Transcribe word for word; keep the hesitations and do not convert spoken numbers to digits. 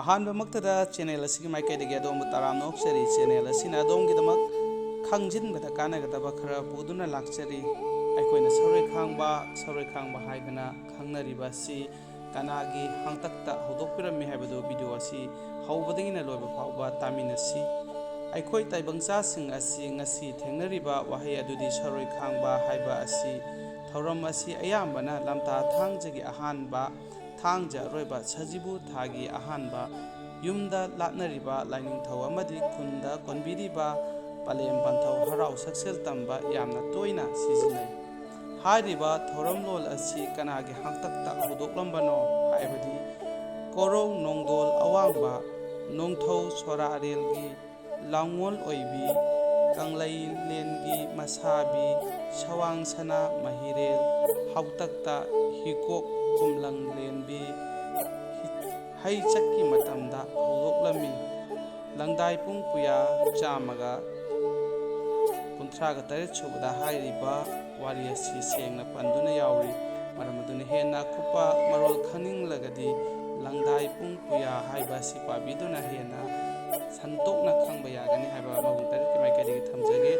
ꯑꯍꯥꯟꯕꯃꯛꯇꯗ channel ꯑꯁꯤꯒꯤ ꯃꯥꯏꯀꯩꯗꯒꯤ ꯑꯗꯣꯝꯕꯨ ꯇꯔꯥꯝꯅ ꯑꯣꯛꯆꯔꯤ꯫ ꯆꯦꯅꯦꯜ ꯑꯁꯤꯅ ꯑꯗꯣꯝꯒꯤꯗꯃꯛ ꯈꯪꯖꯤꯟꯕꯗ ꯀꯥꯟꯅꯒꯗꯕ ꯈꯔ ꯄꯨꯗꯨꯅ ꯂꯥꯛꯆꯔꯤ꯫ ꯑꯩꯈꯣꯏꯅ ꯁꯔꯣꯏ ꯈꯥꯡꯕ, ꯁꯔꯣꯏ ꯈꯥꯡꯕ ꯍꯥꯏꯗꯅ ꯈꯪꯅꯔꯤꯕ ꯑꯁꯤ ꯀꯅꯥꯒꯤ ꯍꯥꯡꯇꯛꯇ ꯍꯧꯗꯣꯛꯄꯤꯔꯝꯃꯤ ꯍꯥꯏꯕꯗꯨ ꯚꯤꯗꯤꯑꯣ ꯑꯁꯤ ꯍꯧꯕꯗꯒꯤꯅ ꯂꯣꯏꯕ ꯐꯥꯎꯕ ꯇꯥꯃꯤꯟꯅꯁꯤ꯫ ꯑꯩꯈꯣꯏ ꯇꯥꯏꯕꯪꯆꯥꯁꯤꯡ ꯑꯁꯤ ꯉꯁꯤ ꯊꯦꯡꯅꯔꯤꯕ ꯋꯥꯍꯩ ꯑꯗꯨꯗꯤ ꯁꯔꯣꯏ ꯈꯥꯡꯕ ꯍꯥꯏꯕ ꯑꯁꯤ ꯊꯧꯔꯝ ꯑꯁꯤ ꯑꯌꯥꯝꯕꯅ ꯂꯝꯇꯥ ꯊꯥꯡꯖꯒꯤ ꯑꯍꯥꯟꯕ, ꯊꯥꯡꯖ ꯑꯔꯣꯏꯕ, ꯁꯖꯤꯕꯨ ꯊꯥꯒꯤ ꯑꯍꯥꯟꯕ, ꯌꯨꯝꯗ ꯂꯥꯠꯅꯔꯤꯕ ꯂꯥꯏꯅꯤꯡꯊꯧ ꯑꯃꯗꯤ ꯈꯨꯟꯗ ꯀꯣꯟꯕꯤꯔꯤꯕ ꯄꯂꯦꯝ ꯄꯟꯊꯧ ꯍꯔꯥꯎ ꯁꯛꯁꯦꯜ ꯇꯝꯕ ꯌꯥꯝꯅ ꯇꯣꯏꯅ ꯁꯤꯖꯤꯟꯅꯩ꯫ ꯍꯥꯏꯔꯤꯕ ꯊꯧꯔꯝꯂꯣꯟ ꯑꯁꯤ ꯀꯅꯥꯒꯤ ꯍꯥꯛꯇꯛꯇ ꯍꯧꯗꯣꯛꯂꯝꯕꯅꯣ ꯍꯥꯏꯕꯗꯤ ꯀꯣꯔꯧ ꯅꯣꯡꯗꯣꯜ ꯑꯋꯥꯡꯕ, ꯅꯣꯡꯊꯧ ꯁꯣꯔꯥꯔꯦꯜꯒꯤ ꯂꯥꯡꯉꯣꯜ ꯑꯣꯏꯕꯤ, ꯀꯪꯂꯩꯂꯦꯟꯒꯤ ꯃꯁꯥꯕꯤ, ꯁꯋꯥꯡ ꯁꯅꯥ ꯃꯍꯤꯔꯦꯜ ꯍꯥꯛꯇꯛꯇ ꯍꯤꯒꯣꯛ ꯀꯨꯝꯂꯪꯂꯦꯟꯕꯤ ꯍꯩ ꯆꯠꯀꯤ ꯃꯇꯝꯗ ꯍꯧꯗꯣꯛꯂꯝꯃꯤ꯫ ꯂꯪꯗꯥꯏ ꯄꯨꯡ ꯄꯨꯌꯥ ꯆꯥꯝꯃꯒ ꯀꯨꯟꯊ꯭ꯔꯥꯒ ꯇꯔꯦꯠ ꯁꯨꯕꯗ ꯍꯥꯏꯔꯤꯕ ꯋꯥꯔꯤ ꯑꯁꯤ ꯁꯦꯡꯅ ꯄꯟꯗꯨꯅ ꯌꯥꯎꯔꯤ꯫ ꯃꯔꯝ ꯑꯗꯨꯅ ꯍꯦꯟꯅ ꯑꯀꯨꯞꯄ ꯃꯔꯣꯜ ꯈꯪꯅꯤꯡꯂꯒꯗꯤ ꯂꯪꯗꯥꯏ ꯄꯨꯡ ꯄꯨꯌꯥ ꯍꯥꯏꯕ ꯑꯁꯤ ꯄꯥꯕꯤꯗꯨꯅ ꯍꯦꯟꯅ ꯁꯟꯗꯣꯛꯅ ꯈꯪꯕ ꯌꯥꯒꯅꯤ ꯍꯥꯏꯕ ꯃꯕꯨꯡ ꯇꯔꯦꯠꯀꯤ ꯃꯥꯏꯀꯩꯗꯒꯤ ꯊꯝꯖꯒꯦ꯫